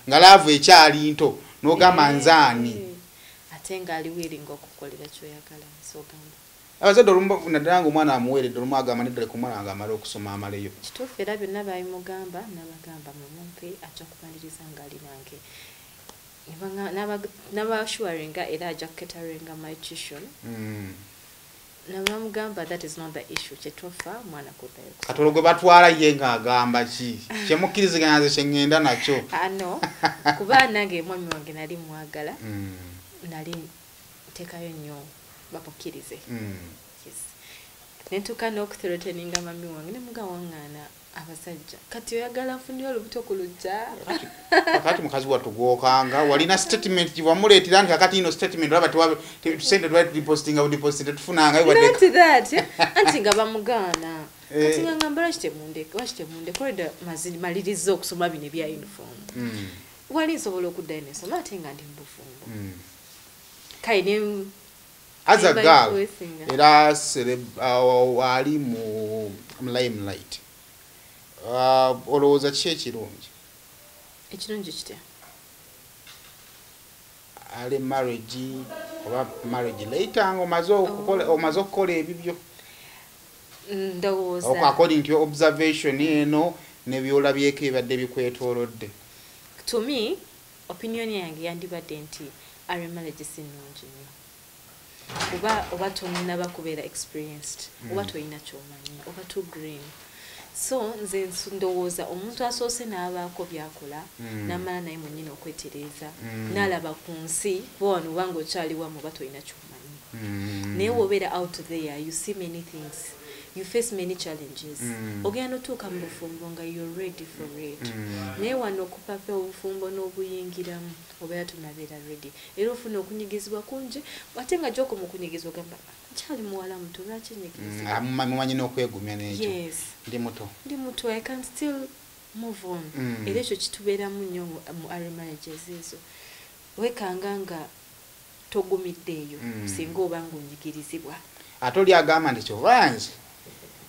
Nga love ekyali nto n'ogamba nzaani. Ate ng'ali willing okukolera kyoyagala, sogamba. Abazadde olumu, naddala nga omwana amuweeredde, olumu agamba nedda, leka omwana wange amale okusoma amaleyo. Kituufu, era byonna babimugamba, n'abagamba mumumpe, ajja kumaliriza ng'ali nange. N'abassuringa era ajja kukateringa my tuition. Nabamugamba that is not the issue, kyetwafa mwana kuddayo. Kati olwo gwe batwala ye ng'agamba ki? Kyemukkiriziganya nze kye ŋŋenda nakyo. Ano kuba nange mwami wange nali mwagala, nali nteekayo nnyo bamukkirize. Yes. Nentuuka n'okuthreateninga mami wange ne muga waŋŋaana abasajja, kati oyagala nfunire olubuto ku lujja. Kakati mukazi wattu gwokanga walina statement gyewamuleetera nti kakati ino statement olaba sente twali tudipositinga budipositi tetufunangayo wadde. Not that, anti nga bamugaana. Kati nga ngamba lwaki temundeka, lwaki temundeka, olwedda maliriza okusoma bino ebya uniform, wali nsobola okuddayo nensoma ate nga ndi mu bufumbo. Kale ne As a nemba girl influencinga. Era ali mu limelight, olowooza ki ekirungi? Ekirungi kitya? Early marriage oba marriage later nga omaze omaze okukola ebibyo? Ndowooza According to your observation eno nebyolabyeko ebadde bikwetoolodde. To me, opinion yange yandibadde nti early marriage si nnungi nnyo, kuba oba tonnaba kubeera experienced, oba tolina kyomanyi, oba too green. So nze ndowooza omuntu asoose n'abaako byakola, n'amala naye mwennyini okwetereeza, n'alaba ku nsi, kuba wano obanga okyali wamu oba tolina kyomanyi. Naye wobeera out there, you see many things, you face many challenges. Ogenda notuuka mu bufumbo nga you're ready for it. Naye wano okupapa obufumbo n'obuyingiramu, obeera tonabeera ready, era ofuna okunyigizibwa kungi, ate nga gyokoma okunyigizibwa ogamba nkyali muwala muto, lwaki nyigirizibwa? Mumanyi n'okwegumya n'ekyo. Yes. Ndi muto. Ndi muto, I can still move on. Era ekyo kitubeeramu nnyo mu early marriages ezo, wekanga nga togumiddeeyo singa oba ng'onyigirizibwa. Ate oli agamba nti kyova nze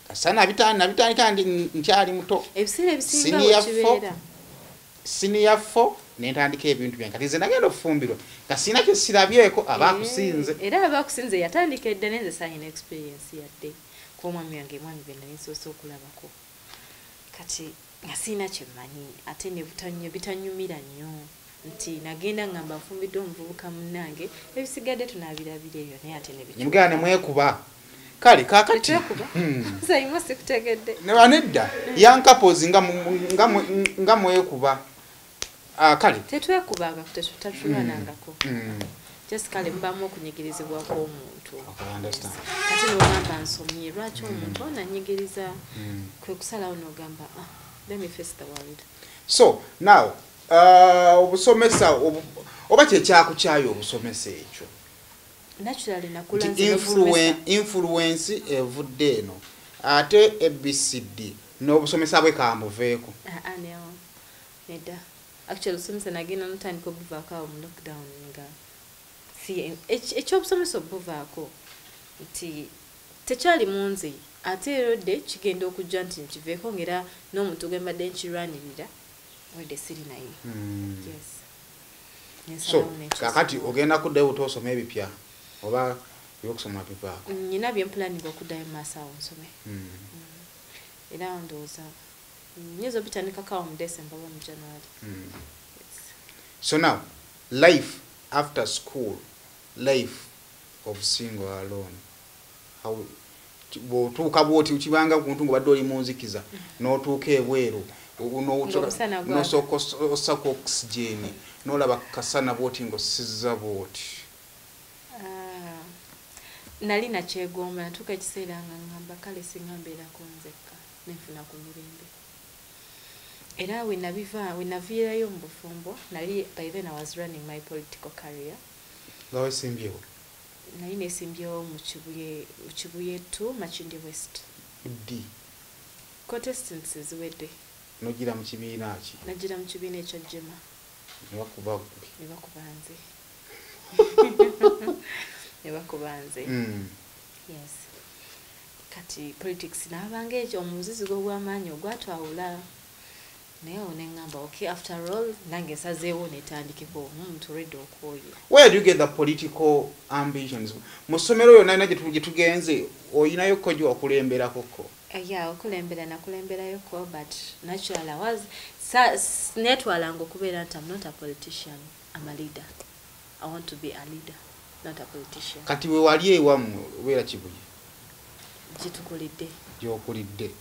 kasa nabitandika ndi nkyali muto. Ebiseera ebisinga Senior wekibeera. Senior four nentandika ebintu byange, kati nze nagenda okufumbirwa nga sirina kye sirabyeko, aba akusinze. Era aba akusinze, yatandika edda, naye nze saalina experience yadde, kuba omwami wange mwami be nali nsoose okulabako. Kati nga sirina kyemmanyi, ate ne bitanyumira nnyo nti nagenda ngamba nfumbiddwa omuvubuka munnange, ebisigadde tunaabirabira eyo, naye ate ne bikyuka. Nemugenda nemwekuba. Kale kaakati Tetwekuba. Saimo sikutegedde. Ne nedda, young couples nga mwekuba. Ah, kale. Tetwekubanga, tetulwanangako. Just kale mubamu okunyigirizibwa kw'omuntu. Okay, I understand. Kati n'ogamba nsomye, lwaki omuntu ono anyigiriza? Kwe kusalawo n'ogamba, ah, let me face the world. So now obusomesa oba kyekyakukyayo obusomesa ekyo? Naturally nakula nti nze n'obusomesa. Influence evudde eno, ate ABCD n'obusomesa bwe kambuveeko. Ah, ah, no. Nedda, actually obusomesa nagenda notandika obuvaako awo mu lockdown, nga si ekyobusomesa obuvaako nti tekyali mu nze, ate era odde kigenda okujja nti nkiveeko, ng'era n'omuntu gwe mbadde nkirwanirira wedde siri naye. Yes. So Nensalawo nenkyusa. Kakati ogenda kuddayo buto osoma ebipya oba ebyokusoma bivaako? Nyina byempulaninga okuddayo mu maaso awo nsome. Era ndowooza nyinza obitandikako awo mu December oba mu January. Yes. So now, life after school, life of single alone, how bw'otuuka bwoti kibanga kuntu ng'obadde oli mu nzikiza n'otuuka ebweru Ng'omusana gwaka. N'osooka ossako oxygen n'olaba kasana bwoti ng'ossizza bwoti. Nali nakyegomba, natuuka ekiseera nga ngamba kale singa mbeerako nzekka nenfuna ku mirembe. Era wenaviirayo mu bufumbo, nali by then I was running my political career. Nga wesimbyewo? Nali nesimbyewo mu Kibuye 2, Makindye West. Ddi? Contestants ziwedde. Nogira mu kibiina ki? Nagira mu kibiina ekya Jema. Ne bakuba ggwe? Ne bakuba nze. Ne bakuba nze. Yes. Kati politics naabanga ekyo omuzizigo gw'amaanyi ogwatwawula. Naye awo ne ŋŋamba, okay, after all nange nsazeewo netandikeko omuntu already okwoyo. Where do you get the political ambitions? Mu ssomero yonna yonna gye tugenze, oyinayo ko gye wakulemberako ko? Yeah, okulembera nakulemberayoko, but naturally I was netwalanga okubeera nti I'm not a politician, I'm a leader. I want to be a leader, not a politician. Kati we wali ewammwe obeera Kibuye? Gyetukulidde. Gyokulidde. Yes.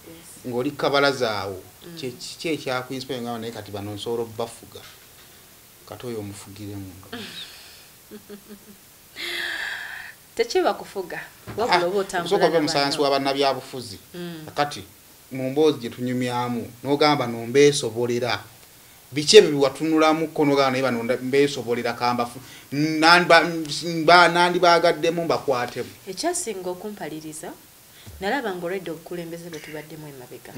Ng'oli kabalaza awo, ki ekyakuinspire nga naye kati bano nsobola obbafuga? Kati oyo omufugiremu. Tekiba kufuga, wabula oba otambula Osooka obe na musayansi banno. wa bannabyabufuzi. Kati mu mboozi gye tunyumyamu n'ogamba no mbeesobolera. Biki ebyo byewatunulamuko n'ogamba naye bano mbeesobolera kambafu, nandibaagaddemu mbakwatemu? Ekyasinga okumpaliriza, nalaba ng'olwedde obukulembeze bwe tubaddemu emabega.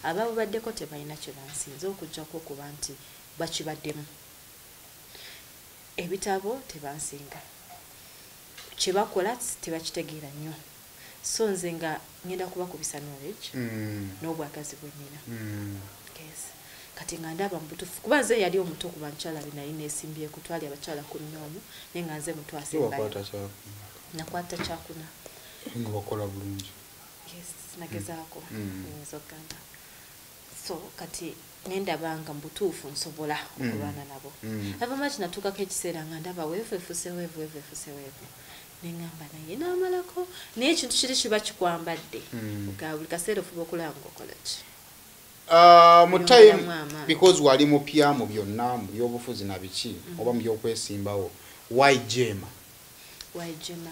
Ababubaddeko tebalina kye bansinze okuggyako okuba nti bakibaddemu. Ebitabo tebansinga. Kye bakola tebakitegeera nnyo. So nze nga ngenda kubakubisa knowledge n'obwagazi bwe nnina. Yes. Kati nga ndaba mu butuufu, kuba nze yali omuto ku bakyala be nali neesimbyeko, twali abakyala 11, naye nga nze muto asembayo. Wakwata kyakuna? Nakwata kyakuna. Nga wakola bulungi. Yes, nagezaako, nyinza okugamba. So kati ne ndaba nga mu butuufu nsobola okulwana nabo. Ava natuukako ekiseera nga ndaba weevu efuuse weevu, weevu efuuse weevu. Ne ŋŋamba naye n'amalako, naye ekintu kiri kiba kikwambadde. Nga buli kaseera ofuba okulaba ng'okola ki? Mu time, Yongeramu amaanyi. because wali mupya mu byonna, mu byobufuzi na biki, oba mu byokwesimbawo, why Jema? Why Jema?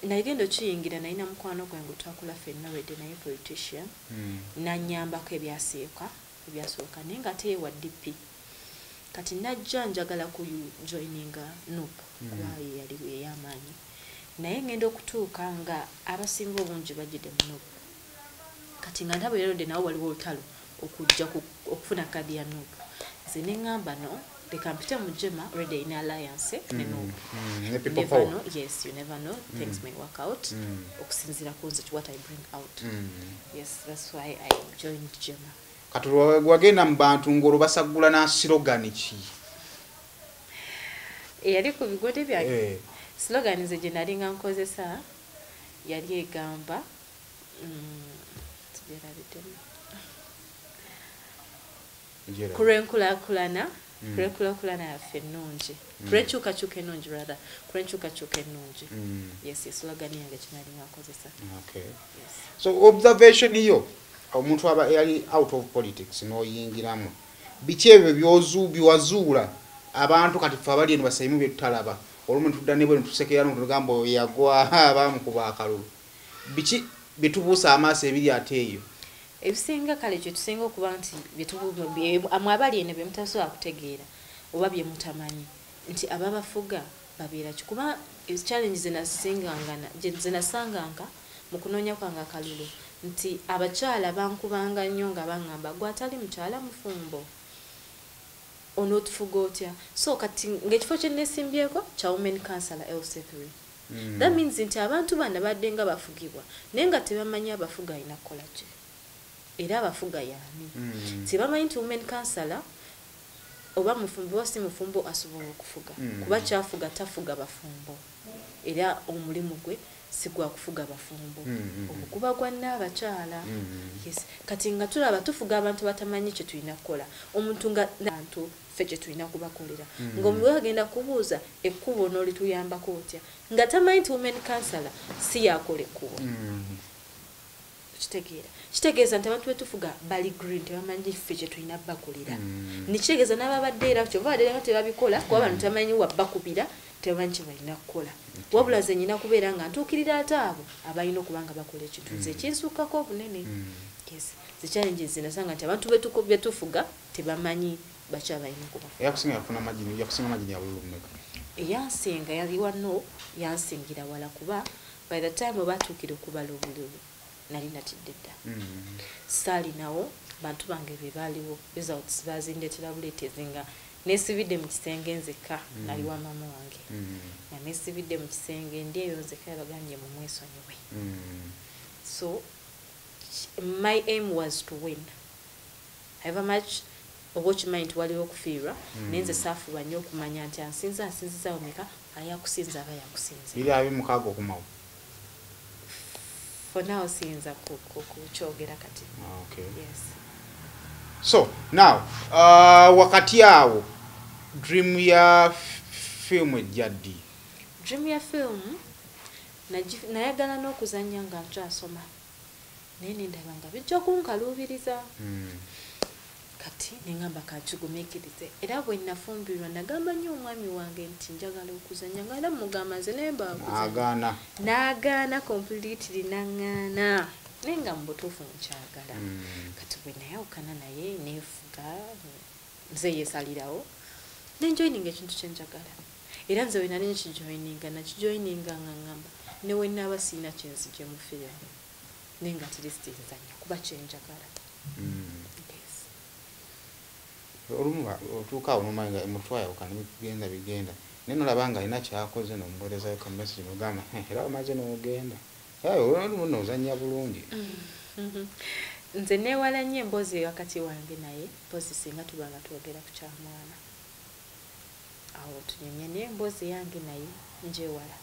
Nagenda okiyingira nalina mukwano gwange twakula ffenna wedde naye politician. Nannyambako ebyasooka naye ng'ate ye wa DP. Kati najja njagala ku joininga NUP kuba ye yali ey'amaanyi. Naye ngenda okutuuka nga abasinga obungi bajjidde mu NUP. Kati nga ndaba era nawo waliwo olutalo okujja okufuna kaadi ya NUP. Nze ne ŋŋamba no, leka mpite mu Jema, already erina alliance ne NUP. Ne People Never Power. know, yes, you never know, things may work out. Okusinziira ku nze what I bring out. Yes, that's why I joined Jema. Kati wagenda mu bantu ng'olwo basaggula na slogan ki? Eyali ku bigode byange. Slogan nze gye nali nga nkozesa yali egamba, tugyerabiddemu. Ngyera. Ku lw'enkulaakulana, ku lw'enkulaakulana yaffe ennungi. Ku lw'enkyukakyuka ennungi rather, ku lw'enkyukakyuka ennungi. Yes, ye slogan yange gye nali nga nkozesa. Yes. So observation yo, omuntu aba yali out of politics n'oyingiramu, biki ebyo byewazuula abantu kati ffe abali eno basayimu bye tutalaba, olumu ne tudda ne bwe ne tusekerera ne tugamba oyo yagwa baamukuba akalulu, biki bye tubuusa amaaso ebiri ate eyo? Ebisinga kale kye tusinga okuba nti mwe abali eno bye mutasobola kutegeera oba bye mutamanyi nti ababafuga babeera ki, kuba challenge ze nasanganga mu kunoonya kwange akalulu nti abakyala bankubanga nnyo nga baŋŋamba gwe atali mukyala mufumbo onootufuga otya. So kati ng'ekifo kye neesimbyeko kya women councillor LC3. That means nti abantu bano badde nga bafugibwa naye nga tebamanyi abafuga alina kukola ki era abafuga yaani. Tebamanyi nti women councillor oba mufumbo oba si mufumbo asobola okufuga, kuba kyafuga tafuga bafumbo era omulimu gwe si gwa kufuga bafumbo, oguba gwa nnaabakyala. Yes. Kati nga tulaba tufuga abantu batamanyi kye tulina kukola, omuntu nga bantu ffe kye tulina kubakolera, ng'omuntu agenda kubuuza ekkubo n'olituyambako otya nga tamanyi nti women councillor si yakola ekkubo. Okitegeera? Kitegeeza nti abantu betufuga bali green, tebamanyi ffe kye tulina bakolera. Nikitegeeza n'ababadde era kyova badde nga tebabikola, kuba abantu tebamanyi wa bakubira, tebamanyi kye balina kukola. Wabula ze nyina kubeera nga ntuukirira ate abo abalina okuba nga bakola ekintu nze ekinsukkako obunene. Yes, the challenges zinasanga nti abantu betufuga tebamanyi bakyabalina okubafuga. Eyakusinga yafuna margin, yakusinga margin ya bululu mmeka? Eyansinga yali wano, yansingira wala, kuba by the time we batuukira okubala obululu nali natidde dda. Saalinawo bantu bange be baaliwo, results bazindeetera buleetezi nga nesibidde mu kisenge nzekka. Nali wa maama wange nga nesibidde mu kisenge, ndi eyo nzekka, yabagambye mumwesonyiwe. So my aim was to win however much. Oba okimanyi nti waliwo okufiirwa, naye nze saafuba nnyo okumanya nti ansinza ansinziza wameka, ayakusinza aba yakusinze. 2026 okumawo? For now siyinza kukyogera kati. Yes. So now, wakati awo dream ya film ejja ddi? Dream ya film nayagala n'okuzannya nga nkyasoma, naye nendaba nga bijja kunkaluubiriza. Kati neŋŋamba kankigumiikirize, era bwe nafumbirwa nagamba nnyo omwami wange nti njagala okuzannya, nga era mugamba nze naye mbakuzannya. Agaana? N'agaana completely, naŋŋaana, naye nga mu butuufu nkyagala. Kati bwe nayawukana naye neefuga, nze yeesalirawo nenjoininga ekintu kyenjagala, era nze we nali nkijoininga, nakijoininga nga ŋŋamba ne we naaba siina kyenzije mu firimu, naye nga at least nzanya kuba kyenjagala. Yes. Olumu otuuka awo nomanya nga mutwayawukana, bigenda bigenda, naye nolaba nga alina kyakoze, nomuweerezayo ka message nogamba, "Eh, era omaze n'ogenda." Olumu nozanya bulungi. Nze neewala nnyo emboozi wakati wange naye, mpozi singa tuba nga twogera ku kyamwana, awo tunyumya, naye emboozi yange naye njewala.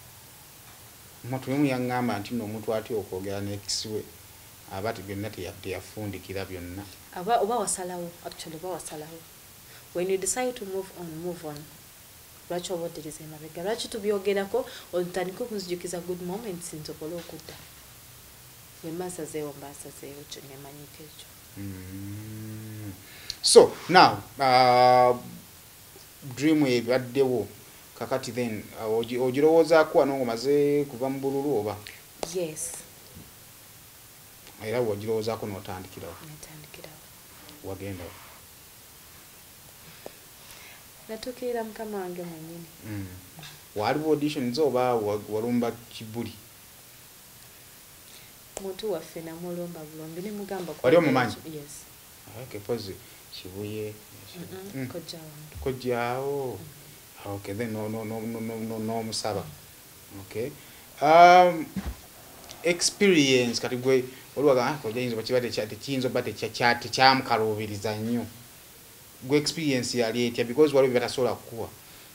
Omuntu omu yaŋŋamba nti nno omuntu atya okwogera ne ex we aba byonna teyafundikira byonna. Aba oba wasalawo, actually oba wasalawo, when you decide to move on, move on. Lwaki oba oddiriza emabega? Lwaki tubyogerako? Otandike okunzijukiza good moments nsobole okudda. Bwe mba nsazeewo, mba nsazeewo, kyo nemanyiko ekyo. So now, dream ebaddewo kakati, then ogirowoozaako wano ng'omaze kuva mu bululu oba? Yes. Era bw'ogirowoozaako n'otandikirawo? Netandikirawo. Wagendawo? Natuukirira mukama wange mwennyini. Waaliwo auditions oba walumba kibuli? Muntu waffe namulumba bulumbi ne mugamba. Wali omumanyi? Yes. Okay, pozi Kibuye? Kojja wange. Kojjaawo. Okay, then n'omusaba. Okay, experience kati gwe oliwaga, ah, kojja yinza oba kiba tekiyinza oba tekyamukaluubiriza nnyo. Gwe experience yali etya? Because waliwo bye batasobola kukuwa,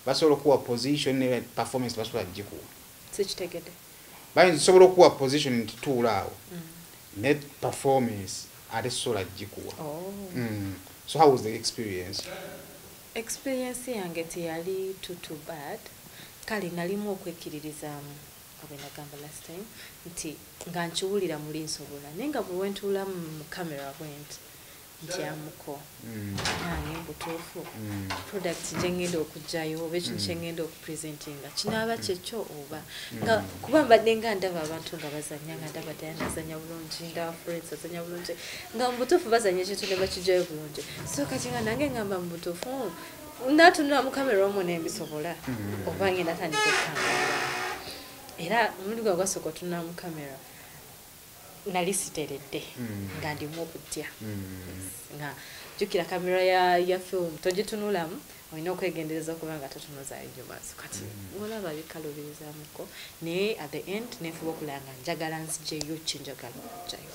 basobola okuwa position ne performance basobola gikuwa. Sikitegedde. Bayinza sobola okuwa position nti tuula awo, ne performance ate sobola gikuwa. Oh. So how was the experience? Experience yange teyali too too bad. Kale nalimu okwekkiririzaamu nga bwe nagamba last time nti nga nkiwulira muli nsobola, naye nga bwe wentuula mu camera bwe nti ntyamuko nange butuufu product gye ngenda okugjayo oba ekintu kye ngenda okupresentinga kinaaba kyekyo oba nga, kuba mbadde nga ndaba abantu nga bazanya, nga ndaba Diana azanya bulungi, ndaba Florence azanya bulungi, nga mu butuufu bazanya ekintu ne bakigjayo bulungi. So kati nga nange ngamba mu butuufu natunula mu kamera omwo nembisobola oba ngenda tandika okukangala. Era omulundi gwe gwasooka otunula mu kamera nali siteredde, nga ndimu okutya, nga jjukira kamera ya film togitunulamu, olina okwegendereza okuba nga totunuzaayo nnyo maaso. Kati olaba bikaluubirizamuko, naye at the end nenfuba okulaba nga njagala nzigyeyo kyenjagala okugjayo.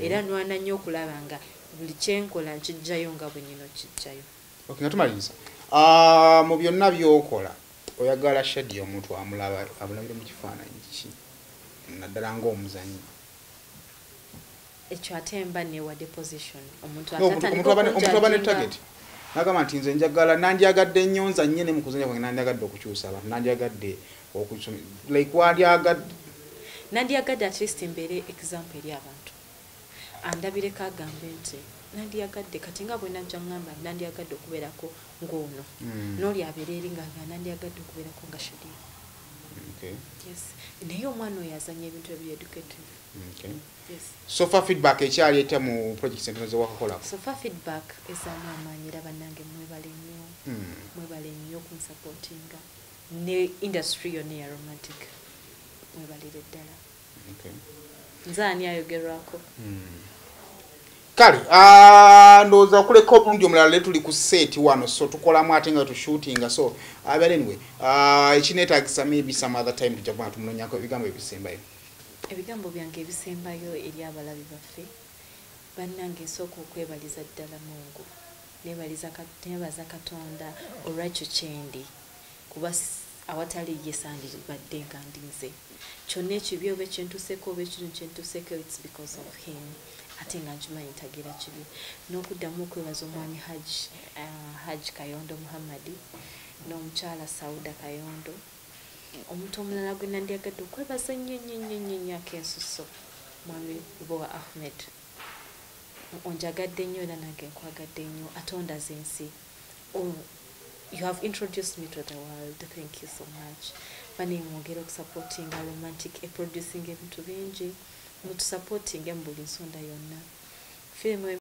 Era nwana nnyo okulaba nga buli kyenkola nkijjayo nga bwe nyina okijjayo. Okay, nga tumaliriza, mu byonna by'okola oyagala Shadia omuntu amulaba amulabire mu kifaananyi ki, naddala ng'omuzanyi? Ekyo ate mba newadde position omuntu No, omuntu aba ne target nagamba nti nze njagala, nandyagadde nnyo nzanye ne mu kuzanya kwange, nandyagadde okukyusa abantu, nandyagadde like wandyagadde. Nandyagadde at least mbeere example eri abantu. Andabireko agambe nti nandiyagadde kati nga bwe najja ngamba nandiyagadde okubeerako ng'ono. N'oli abeera eri nga nandiyagadde okubeerako nga Shadia. Yes, naye omwana oyo azanya ebintu ebiri educative. Yes. So far feedback ekyali etya mu projects entono zewakakolako? So far feedback ezaamu amaanyi, era bannange mwebale nnyo. Mwebale nnyo okunsupportinga ne industry yonna eya Romantic, mwebalire ddala. Nze ani ayogerwako? Kale ndowooza okuleka obulungi omulala le tuli ku set wano, so tukolamu ate nga tushootinga, so but anyway, ekineetagisa maybe some other time tujja kuba tumunonyako. Ebigambo ebisembayo? Ebigambo byange ebisembayo eri abalabi baffe, bannange, nsooka okwebaliza ddala Mungu, nebaza Katonda olwekyo kyendi, kuba awatali ye sandibadde nga ndi nze. Kyonna ekibi oba ekyentuseeko oba ekintu kyentuseeko, it's because of him, ate nga nkimanyi ntagira kibi. N'okuddamu okwebaza omwami Hajj Kayondo Muhammadi n'omukyala Sauda Kayondo. Omuntu omulala gwe nandyagadde okwebaza ennyo nnyo nnyo nnyo nnyo ak'ensusso, mwami Lubowa Ahmed, onjagadde nnyo era nange nkwagadde nnyo, ate ondaze ensi. Oh, you have introduced me to the world, thank you so much. Bane, mwongere okusupportinga Romantic, eproducing ebintu bingi, mutusupportinge mu buli nsonda yonna. Firimu.